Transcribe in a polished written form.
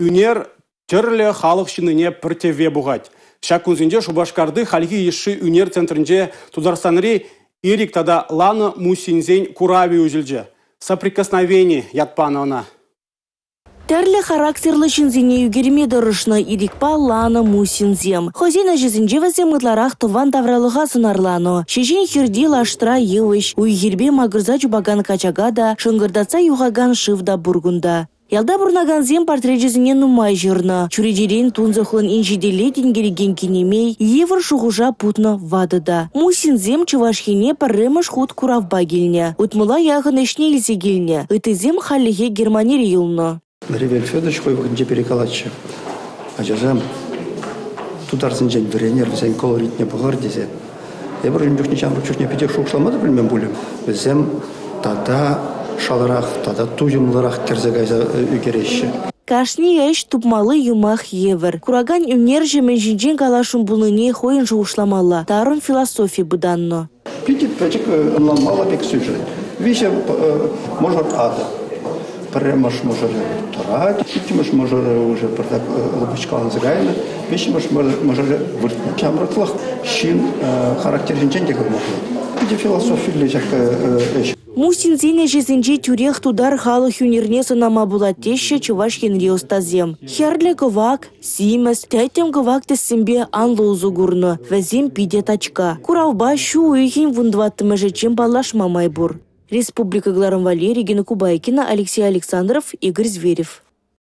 Ӳнер тӗрлӗ халӑх ҫыннине пӗр тӗвве пухать. Ҫак кунсенче Шупашкарти хальхи йышши ӳнер центрӗнче Тутарстанри Ирик тата Лана Мусинсен куравӗ уҫӑлчӗ. «Соприкосновение» ят панӑ ӑна. Тӗрлӗ характерлӑ ҫынсене ӳкерме тӑрӑшнӑ Ирикпа Лана Мусинсем. Хӑйсен ӗҫӗсенче вӗсем ытларах тӑван тавралӑха сӑнарланӑ. Ҫеҫен хирти лаштра йывӑҫ, уй-хирпе макӑрса чупакан качака та, шӑнкӑртатса юхакан шыв та пур кунта. Ялта пурӑнакансен портречӗсене нумай ҫырнӑ. Чӳречерен тунсӑхлӑн инҫетелле тинкерекен кинемей, йывӑр шухӑша путнӑ ватӑ та. Мусинсем Чӑваш Ене пӗрремӗш хут куравпа килнӗ. 60 яхӑн ӗҫне илсе килнӗ. Ыттисем хальлӗхе Германире юлнӑ. Ревель Федорович хӑй вӑхӑтӗнче пире калатчӗ: ачасем, тутарсенчен вӗренӗр, вӗсен колоритне пӑхӑр тесе. Эпир ун чухне ҫамрӑк чухне питех шухӑшлама та пӗлмен пулӗ. Вӗсем тата шаларах, тата туйӑмлӑрах кӗрсе кайса ӳкереҫҫӗ. Кашни ӗҫ тупмалли юмах евӗр. Куракан ӳнерҫӗ мӗн ҫинчен каласшӑн пулнине хӑйӗн шухӑшламалла. Тарӑн философи пытаннӑ. Питӗ пӗчӗк ӑнланмалла пек сюжет. Виҫӗ мӑшӑр атӑ. Пӗрремӗш мӑшӑрӗ тӑрать, иккӗмӗш мӑшӑрӗ уже пӗртак лӑпӑчкаланса кайнӑ, виҫҫӗмӗш мӑшӑрӗ выртнӑ. Ҫамрӑклӑх ҫын характерӗнчен те курма пулать. Питӗ философиллӗ ҫак ӗҫ. Мусинсен ӗҫӗсенче тӳрех тутар халӑх ӳнерне сӑнама пулать теҫҫӗ Чӑваш Енри ӑстасем. Хӗрлӗ кӑвак, симӗс, тӗттӗм кӑвак тӗссемпе анлӑ усӑ курнӑ. Вӗсем питӗ тачка. Куравпа ҫу уйӑхӗн 14-мӗшӗччен паллашма май пур. Республика кӑларӑм валли Регина Кубайкина, Алексей Александров, Игорь Зверев.